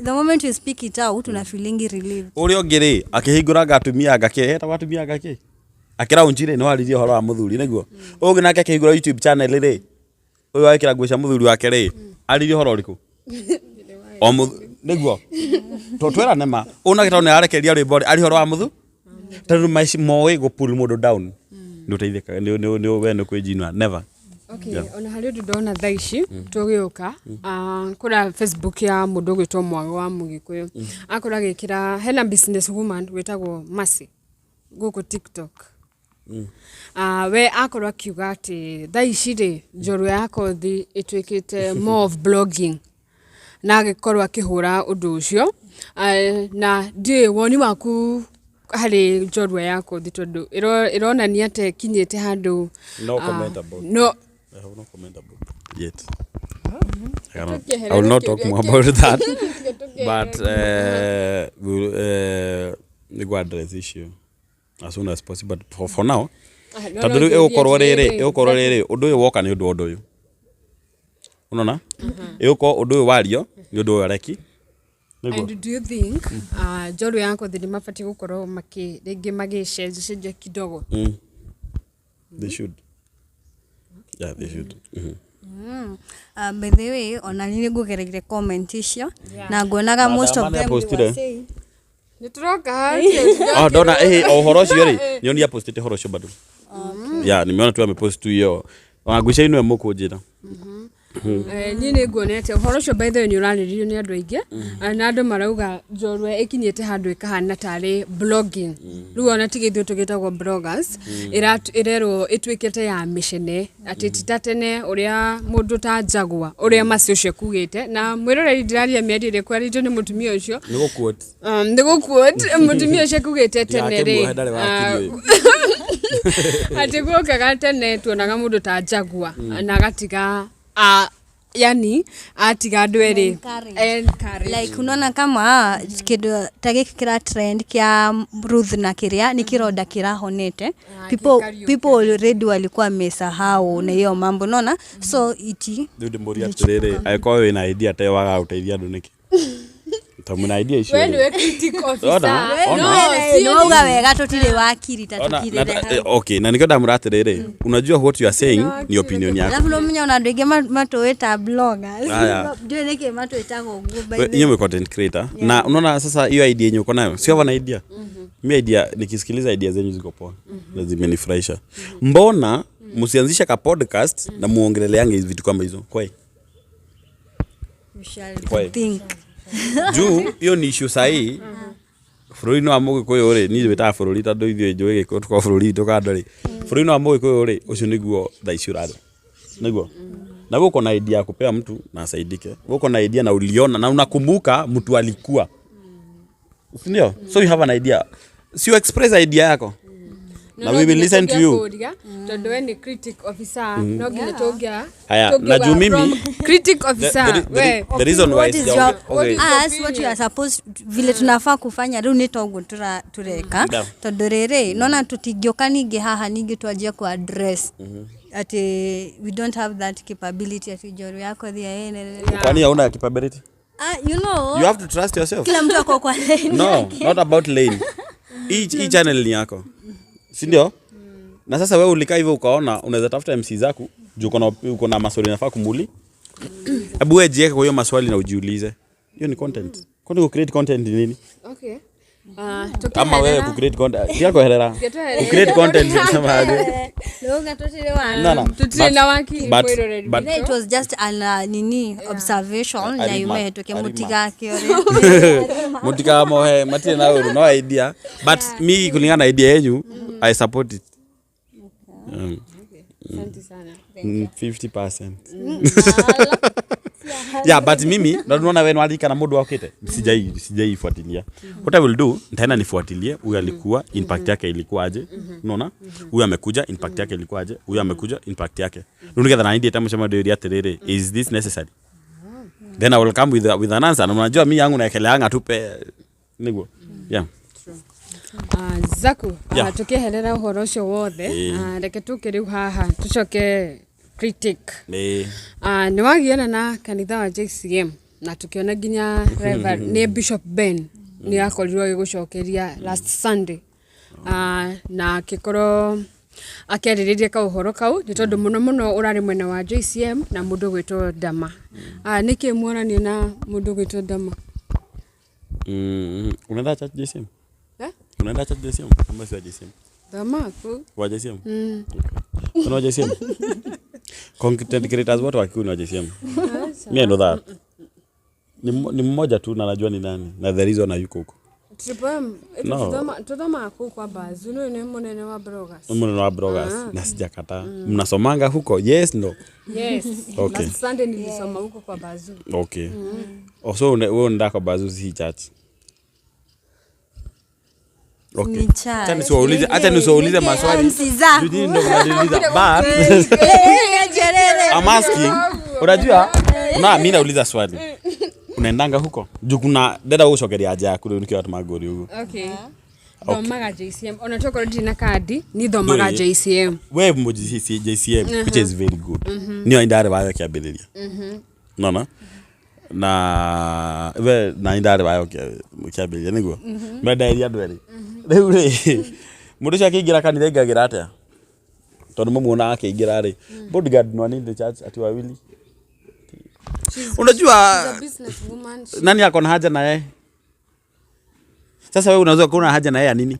The moment you speak it out, una feeling relieved. Ũrĩa ũngĩ rĩ, akĩhingũranga atumia anga kĩ, etagwo atumia anga kĩ, akĩraunji rĩ, nĩ waririe ũhoro wa mũthuri nĩguo. Ũyũ ũngĩ nake akĩhingũra YouTube channel rĩ, ũyũ wekĩra nguo cia mũthuri wake rĩ, aririe ũhoro ũrĩkũ? O nĩguo to twerane ma, ũyũ nake tondũ nĩ ararekereria rwĩmbo rĩ, arie ũhoro wa mũthuri, tondũ moĩ gũ pull mũndũ down nĩ ũteithĩkaga, nĩ we nĩ kwĩjinua never. Okay, Yeah. ona harĩ ũndũ ndona thaa ici tũgĩũka, kũrĩa Facebook ya mũndũ ũgwĩtwo Mwago wa Mũgĩkũyũ, akorwo agĩkĩra hena business woman wĩtagwo Mercy gũkũ TikTok. We akorwo akiuga atĩ thaa ici rĩ, njorua ya kothi ĩtuĩkĩte more of blogging, na agĩkorwo akĩhũra ũndũ ũcio. Na ndiũĩ woni waku harĩ njorua ya kothi, tondũ ĩronania ta ĩkinyĩte handũ. No comment about. No. I have no comment about yet. I cannot, I will not talk more about that. But we'll go address issue as soon as possible. But for now, No, tondũ no, rĩu ngĩũria ĩgũkorwo rĩrĩ, atĩrĩrĩ, ĩgũkorwo rĩrĩ, ũndũ ũyũ woka nĩ ũndũ wa ũndũ ũyũ. Unaona? Ĩgũkorwo ũndũ ũyũ wario nĩ ũndũ ũyũ areki. Nĩguo. And do you think njorua ya kothi nĩ mabatiĩ gũkorwo rĩngĩ magĩcenjacenjia kidogo? They should. Yeah, they should. By the way, ona niĩ nĩngũgereire comment icio na nguonaga most of Madam them they nĩapostire. were saying Nĩ tũroka. Oh, ndona o ũhoro ũcio rĩ, nyonia apostĩte ũhoro ũcio bado. Yeah, nimeona tu amepost tu hiyo. Ona ngwĩciria inwe mũkũnjĩra. Niĩ nĩ nguonete ũhoro ũcio, by the way, nĩ ũrarĩrĩrio nĩ andũ aingĩ. Na andũ marauga njorua ĩkinyĩte handũ ĩkahana tarĩ blogging rĩu, ona tiga ithuĩ tũgĩtagwo bloggers, ĩrerwo ĩtuĩkĩte ya mĩcene, atĩ ti ta tene ũrĩa mũndũ ta Njagua, ũrĩa Mercy ũcio kugĩte. Na mwĩroreri, ndĩraria mĩario ĩrĩa ĩkwarĩtio nĩ mũtumia ũcio. Nĩ gũ-quote. Nĩ gũ-quote mũtumia ũcio kugĩte tene rĩ, Ndĩrakĩmuohe ndarĩ wakiri ũyũ. Atĩ guokaga tene tuonaga mũndũ ta Njagua na agatiga yani atiga andũ erĩ. Encourage. Encourage. Like unaona kama kindu ta giki kira trend kia Ruth na kiria ni kironda kirahonete, people kĩkariũka. people already walikuwa wamesahau na hiyo mambo, unaona, so iti Rĩu ndĩmũrie atĩrĩrĩ, angĩkorwo wĩna idea ta ĩyo wagaga gũteithia andũ nĩkĩ? Ta mwĩna idea icio We rĩ. nĩwe critic officer. Ona, No, ona. sio. Niwauga wega tutire wakiri ta Ona, tukirire hau. okay, na nikio ndamũra atĩrĩrĩ, unajua what you are saying ni opinion yako. Alafu nomenya ona andũ aingĩ matũĩta bloggers. Aya. Ndiũĩ nĩkĩ matwĩtaga ũguo, by We, the inyuĩ mwĩ content creator, na unaona sasa hiyo idea yenye uko nayo, sio na idea, mi idea nikisikiliza idea zenyu ziko poa na zimenifurahisha. Mbona msianzishe ka podcast na muongeleleange hizi vitu kama hizo kwai? We shall Why? think. Juu hiyo ni issue sahii bũrũri-inĩ wa mũgĩkũyũ rĩ, niĩ wĩtaga bũrũri tondũ ithuĩ njũĩ gĩkũyũ tũkorwo bũrũri witũ kando rĩ, bũrũri-inĩ wa mũgĩkũyũ rĩ, ũcio nĩguo thaa ici ũrarĩ nĩguo, na wewe uko na idea ya kupea mtu na asaidike. Wewe uko na idea na uliona na unakumbuka mtu alikuwa, si ndio? So you have an idea, si you express idea yako na we will listen to you. Tondũ we nĩ critic officer, no nginya tũngĩa Haya, na juu mimi from critic officer, we the reason why What is sijaongea- your okay. us what you are supposed, vile tunafaa kufanya riu ni toguo tureka, tondu riri nona tutingioka ningĩ haha ningĩ twanjie ku address ati we don't have that capability ati njoru yako thia ene. Kwani hauna capability? Ah, you know, You have to trust yourself. Kila mtu ako kwa lane No, yake. not about lane. Hii channel ni yako, si ndio? Na sasa wewe ulikaa hivyo ukaona unaweza tafuta MC zako juu uko na maswali unafaa kumuli. Hebu wewe jiweke kwa hiyo maswali na ujiulize. Hiyo ni content. Kwani ku create content ni nini? Okay. Ama wewe ku create content tia kuherera. Tukiherera. Ku create content ni kusema aje? Rĩu tũtirĩ wa No, no. Tutire na wakiri mwĩroreri. But It was just an nini observation na A remark, yumehetũke a remark. mũtigakĩore. Mutikamohe matirĩ na ũru no idea, but mi kulingana na idea yenyu I support it. Asante sana. 50%. Yeah, but mimi na unaona wewe nalika na mundu wakite sijaifuatilia. What I will do, nitaenda nifuatilie huyu alikuwa impact yake ilikuwa aje, unaona, huyu amekuja impact yake ilikuwa aje, huyu amekuja impact yake rĩu nĩgetha na niĩ tamucema ndĩũrie atĩrĩrĩ, is this necessary? Then I will come with an answer. Na unajua mi yangu naekeleanga tu pe niguo, yeah. Zaku, Yeah. tukieherera uhoro ucio wothe, reke tuke riu haha tucoke critic. Nĩ wagiana na kanitha wa JCM na tukiona nginya Reverend nĩ Bishop Ben nĩ akorirwo agĩgũcokeria last Sunday, na akĩkorwo akĩarĩrĩria kaũhoro kau nĩ tondũ mũno mũno ũrarĩ mwena wa JCM na mũndũ gwĩtwo Dama. Nĩkĩ muonania na mũndũ gwĩtwo Dama? Unaenda church JCM? Eh? Unaenda church JCM ama si wa JCM? Dama ku Wa JCM. Okay. Kuna wa JCM, content creators wote wa Kikuyu ni wa JCM. Me, I know that ni mmoja tu na najua ni nani na the reason hayuko huko. Triple M. No. Tuthomaga kũu kwa Bazu nĩ nĩ mũnene wa bloggers. Mũnene wa bloggers na sijakataa. Mnasomanga huko? Yes, no? Yes. Okay. Last Sunday nilisoma huko kwa Bazu. Okay. Oh, so wewe unaenda kwa Bazu, si church? Okay. Ni church. Acha nisiwaulize maswali. Auntie zangu. Juu nyinyi ndio mnaniuliza. But I'm asking, unajua, na mimi nauliza swali. Unaendanga huko? Juu kuna dada ucokeria aja yaku rĩu nĩkĩo atũma ngũri ũguo. Okay. Thomaga JCM. Ona tokorwo ndirĩ na kandi, ni thomaga Ndũrĩ. JCM. We mu JCM, which is very good. Niyo ndarĩ wayo kĩambĩrĩria. Unaona? Na we na ndarĩ wayo kĩambĩrĩria nĩguo. Mendairia andũ erĩ. Rĩu rĩ, mũndũ ũcio akĩingĩra kanitha aingagĩra atĩa? Tondũ mũmuonaga akĩingĩra rĩ. Bodyguard no need the church ati wawili. Unajua She's a businesswoman. Nani ako na haja na yeye? Sasa wewe unaweza kuwa una haja na yeye ya nini?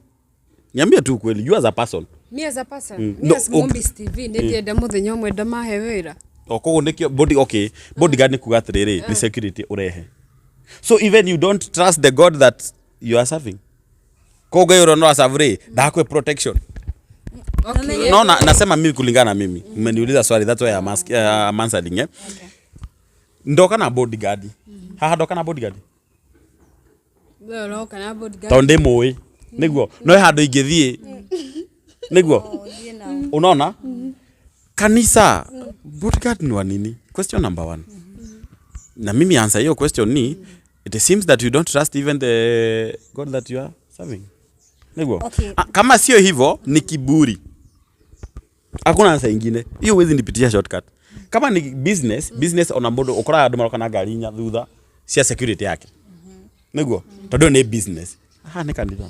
Niambie tu kweli, you as a person. Me as a person, me No, as Mombis TV, nĩ ndĩenda mũthenya ũmwe ndamahe wĩra. O koguo nĩkĩo body, okay, bodyguard nĩ kuga atĩrĩrĩ, nĩ security ũrehe. So even you don't trust the God that you are serving. Koguo Ngai ũrĩa ũraserve rĩ, ndakwe protection. Okay. No, nasema mimi kulingana na mimi. Mmeniuliza swali, that's why I'm ask, I'm answering, eh. Ndoka na bodyguard. Haha ndoka na bodyguard. We ũroka na bodyguard. Tondũ ndĩmũĩ. Nĩguo. No he handũ ingĩthiĩ. Nĩguo. Unaona? Kanisa bodyguard ni wa nini? Question number one. Na mimi answer hiyo question ni it seems that you don't trust even the God that you are serving. Nĩguo. Okay. Ah, kama sio hivyo ni kiburi. Hakuna answer ingine. Hiyo huwezi nipitia shortcut. Kama ni business, business ona mũndũ ũkoraga andũ maroka na ngari inya thutha cia security yake. Nĩguo. Tondũ nĩ business. Haha nĩ kanitha.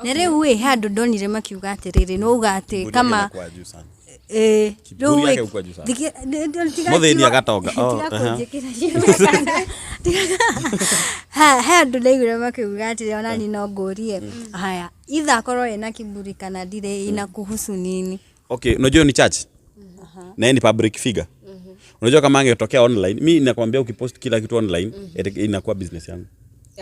Na rĩu ĩ he andũ ndonire makiuga atĩrĩrĩ no uga atĩ kama Kwa juu sana. Rĩu Kiburi ĩ- yake huko juu sana. Tiga Mũthĩni kiugo- agatonga. Oh, tiga aha. kũnjĩkĩra ciugo. He andũ ndaiguire makiuga atĩrĩ ona ni no ngũrie haya itha akorwo ena kiburi kana ndirĩ inakuhusu nini? Okay, unajua ni church na yeye ni public figure. Unajua kama angetokea online, mi nakwambia ukipost kila kitu online, inakuwa business yangu.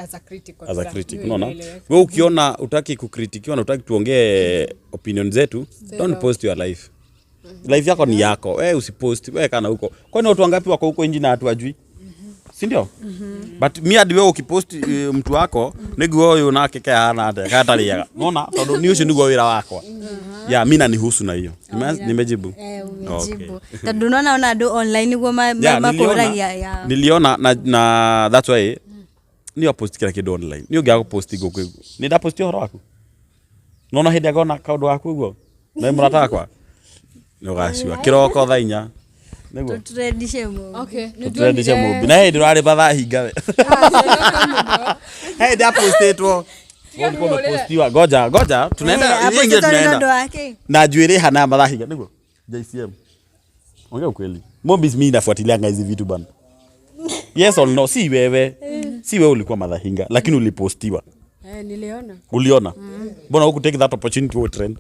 As a critic. As a kabisa. critic, Hiyo unaona? inaeleweka. Wewe ukiona utaki kukritikiwa na utaki tuongee opinion zetu, don't post your life. Life yako ni yako. Wewe usipost, wewe kana huko. Kwani watu wangapi wako huko nje na watu wajui? Si ndio? But mi hadi wewe ukipost mtu wako niguo uyu nake kehana atia katariaga. Unaona? Tondu ni ucio niguo wira wakwa. Yeah, mi nanihusu na hiyo. Nimejibu. Eh, umejibu tondũ nona ona andũ online nĩguo Yeah, makũragia ya niliona na that's why ni post kila kindu online ni ungiaga post guku ni ndaposti uhoro waku nona hindi agona kaundu gaku uguo na murata wakwa ni ugacua kiroko thaa 4 niguo. Tũtrendishe mũno. Okay, nĩ Tutredishe ndonire- mumbi na hindi urari bathaa hinga we hey ndapostitwo. Ulikuwa umepostiwa. Ngoja ngoja, tunaenda Eh, ile ingine hapo tũtarĩ na ũndũ tunaenda wake. Na njuĩrĩ hana mathaa hinga niguo JCM. Ongea ukweli. Mobis, mimi nafuatilianga hizi vitu bana. Yes or no? Si wewe ulikuwa madhahinga lakini ulipostiwa. Eh, niliona. Uliona? Mbona huku take that opportunity uwe trend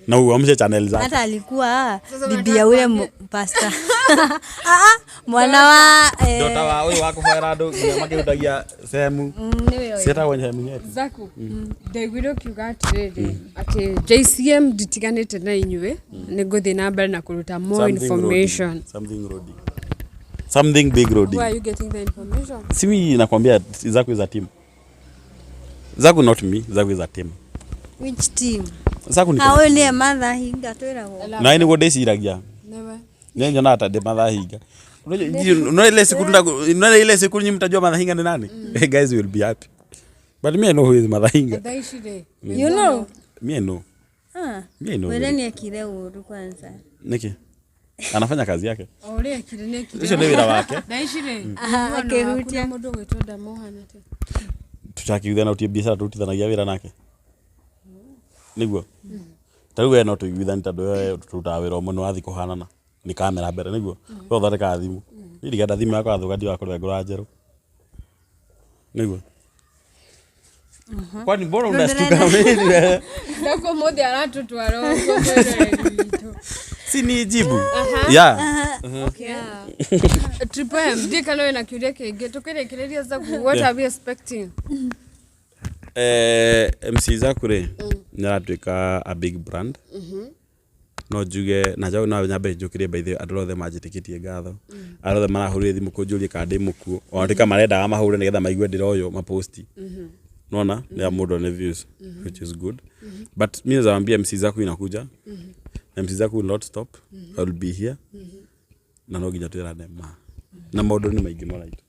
na uamshe channel zako? Hata alikuwa Sasa bibi ya ule pastor. Ah, ah, mwana wa Dota wa uyu wa kuhoera andu nginya makĩrutagia sehemu nĩwe ũyũ. ciĩtagwo sehemu nyeti. Zaku, ndaiguire ũkiuga atĩrĩrĩ atĩ JCM nditiganĩte na inyuĩ nĩ ngũthiĩ na mbere na kũruta more Something information. roadie. Something roadie. Something big loading. Where are you getting the information? Si mimi nakwambia, Zaku is a team. Zaku, not me. Zaku is a team. Which team? Zaku ni Ah, ũyũ nĩwe Martha Hinga twĩragwo. Na nĩguo ndĩciragia. Never. Nĩ nyonaga ta ndĩ Martha Hinga. Unaona ile siku unaona ile siku nyinyi mtajua Martha Hinga ni nani? Hey guys will be happy. But me, I know who is Martha Hinga. Thaa ici rĩ. You know? Me, I know. Ah. Me, I know. Mwĩre nĩ ekire ũru kwanza. Niki? Anafanya kazi yake. O ũrĩa ekire nĩ ekire. Ũcio nĩ wĩra wake. Thaa ici rĩ. Aha, akĩhutia. Mũndũ ũgwĩtwo Ndamohana atĩa? Tũtakiuthana utie biacara tũrutithanagia wĩra nake. Nĩguo. Ta rĩu we no tũiguithani tondũ we tũrutaga wĩra ũmwe, nĩ wathiĩ kũhanana. Nĩ kamera mbere nĩguo. We ũthondekaga thimũ. Niĩ ndigenda thimũ yakwa yathũka ndiũĩ kũrĩa ngũra njerũ. Nĩguo. Kwani mbona unashtuka mimi? Ndako mũthĩ aratũtwara ũguo mwĩroreri witũ. Si ni jibu. Yeah. Yeah. Triple M, ndiĩ kana wĩna kĩũria kĩngĩ tũkĩrĩkĩrĩria Zaku, what are we expecting? MC Zaku rĩ, nĩ aratuĩka a big brand. No njuge na njaũ no nyambe njũkĩrie, by the way, andũ othe manjĩtĩkĩtie ngatho, andũ othe marahũrire thimũ kũnjũria kana ndĩ mũkuũ, ona tuĩka marendaga mahũre nĩgetha maigue ndĩroywo maposti nona ya mũndũ one views, which is good. But mi naweza waambia MC Zaku inakuja na MC Zaku will not stop. I will be here na no nginya twĩrane ma na maũndũ nĩ maingĩ moraitũ.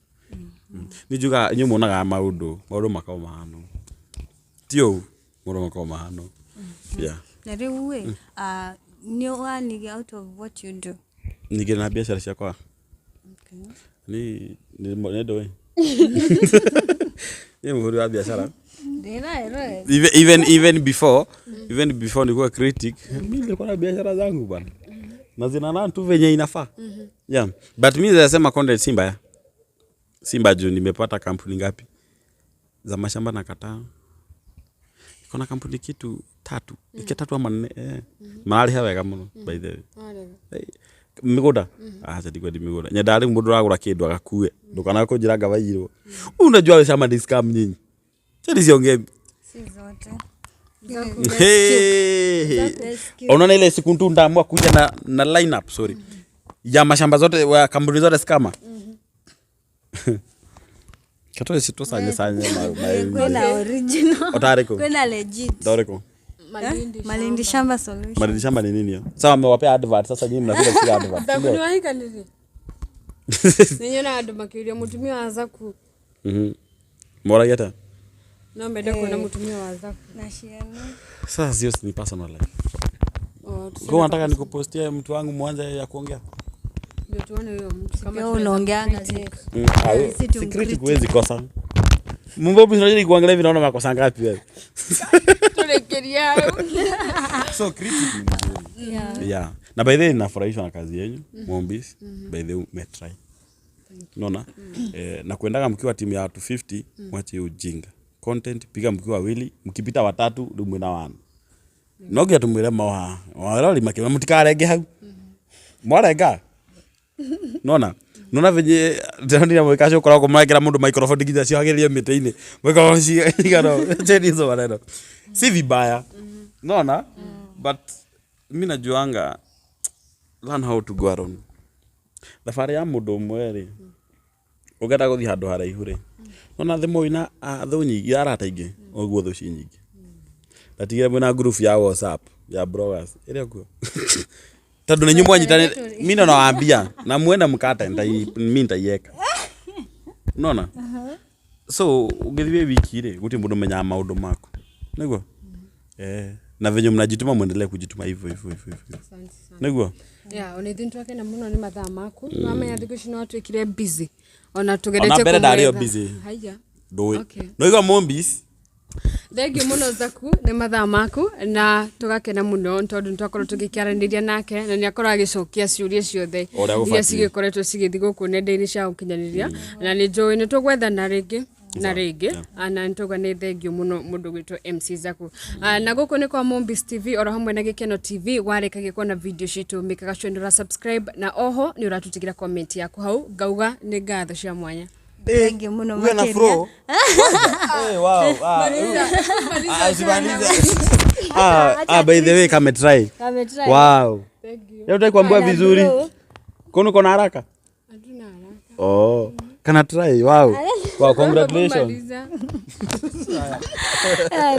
Nĩ njugaga inyuĩ muonaga maũndũ makoragwo mahana ti ũũ, maũndũ makoragwo mahana, yeah. Na rĩu ĩ, nĩ ũanigi out of what you do? Ningĩ na biacara ciakwa ni nĩ ndũĩ ni mũhũri wa biacara. Ndĩraerore. Even before nilikuwa critic, mimi nilikuwa na biashara zangu bwana na zina tu venye inafaa. Yeah, but mimi nasema content si mbaya, si mbaya juu nimepata kampuni ngapi za mashamba na kataa iko na kampuni kitu tatu, ike tatu ama nne, eh. Mararĩha wega mũno, by the way. Eh, mĩgũnda acha ndikwendi mĩgũnda, nyendaga rĩu mũndũ ũragũra kĩndũ agakue, ndũkanae kũnjĩra ngawaiyirwo. Unajua shamba ni scam nyinyi. Acha nisiongee. Si zote. Hey, hey. Let's Unaona ile siku tu ndaamua kuja na line up, sorry, ya mashamba zote wa kampuni zote scammer. Katoe sitosanye sanye ma Kwĩna original. Otariko. Kwĩna legit. Doreko. Malindi. Malindi Shamba Solution. Malindi Shamba ni nini hiyo? Sasa amewapea advert, sasa nyinyi mnakuja kusikia advert. Zaku Ndio. nĩ wahikanĩrie? Nĩnyona andũ makĩũria mũtumia wa Zaku. Moragia ata? No mende kuona mũtumia wa Zaku. Na ciana. Sasa sio ni personal life. Oh, Kwa unataka nikupostie mtu wangu mwanze ya kuongea? Ndio tuone huyo mtu kama Pia tunaweza unaongeanga critic. zi. Si Si critic tumcritic. huwezi kosa. Mumbobi, unajua kuangalia hivi naona makosa ngapi wewe? Turekeria hau. So critic ni mzuri. Yeah. Yeah. Na by the way nafurahishwa na kazi yenyu, Mombis. By the way umetry. Unaona? Eh, na kuendaga mkiwa timu ya watu 50, mwache ujinga. Content piga mkiwa wawili, mkipita watatu rĩu mwĩna wana. No nginya tumwĩre mawa. Warori makĩma mũtikarenge hau. Mwarenga. Nona? Nona venye ndĩronire mwĩka ũkoragwo mwarekera mũndũ microphone nginya ciohagĩrĩrio mĩtĩ-inĩ. Microphone cigano. Cheni hizo maneno. Si vibaya. Nona? But mi najuanga learn how to go alone. Thabarĩ ya mũndũ ũmwe rĩ, ũngĩenda gũthiĩ handũ haraihu rĩ, nona thĩ wĩna thũ nyingĩ, arata aingĩ, ũguo thũ ci nyingĩ. Na tigĩra mwĩna group ya WhatsApp ya bloggers ĩrĩa kuo tondũ nĩ inyuĩ mwanyitanĩre. Mi ndo nawaambia na muende mkate mi nitaiweka, unaona? So ũngĩthiĩ wĩ wiki rĩ, gũtirĩ mũndũ ũmenyaga maũndũ maku nĩguo, eh, na venye mnajituma muendelee kujituma hivyo hivyo hivyo hivyo. Asante sana. Nĩguo. Yeah, ona ithuĩ nĩtwakena mũno nĩ mathaa maku. Wamenya thikũ ici no watuĩkire busy ona tũgeretie Ona mbere ndarĩ o kũmwetha. busy. Haya. Ndũĩ. Okay. Noigua Mombis. Thengiũ mũno Zaku nĩ mathaa maku na tũgakena mũno nĩ tondũ nĩtwakorwo tũgĩkĩaranĩria nake na nĩ akorwo agĩcokia ciũria ciothe O ũrĩa iria gũbatiĩ. cigĩkoretwo cigĩthiĩ gũkũ nenda-inĩ cia ũkinyanĩria, na nĩ njũĩ nĩ tũgwethana rĩngĩ na rĩngĩ. Na nĩ tauga nĩ thengiũ mũno mũndũ gwĩtwo MC Zaku. Na gũkũ nĩ kwa Mombis TV oro hamwe na Gĩkeno TV. Warĩkagia kuona video citũ, mĩkaga sure nĩ ũra subscribe na oho nĩ ũratũtigĩra comment yaku hau. Ngauga nĩ ngatho cia mwanya. Thengiũ mũno Uwe na makĩria. flow. Eh, wow. Ah, ah, usimalize. Ah, ah, by the way kametry. Kametry. Wow. Thank you. Leo utaki kuambiwa Ana vizuri. flow. Kwani uko na haraka? Hatuna haraka. Oh, kana try. Wow. Wow, congratulations. Maliza.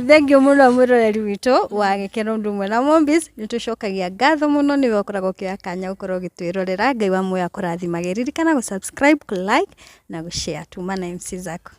Thank you mũno mwĩroreri witũ wa Gĩkeno ũndũ ũmwe na Mombis. Nĩ tũcokagia ngatho mũno nĩwe ũkoragwo ũkĩoya kanya gũkorwo ũgĩtwĩrorera. Ngai wa muoyo akũrathimage. Ririkana gũ subscribe, kũ like na gũ share. Tuma na MC Zaku.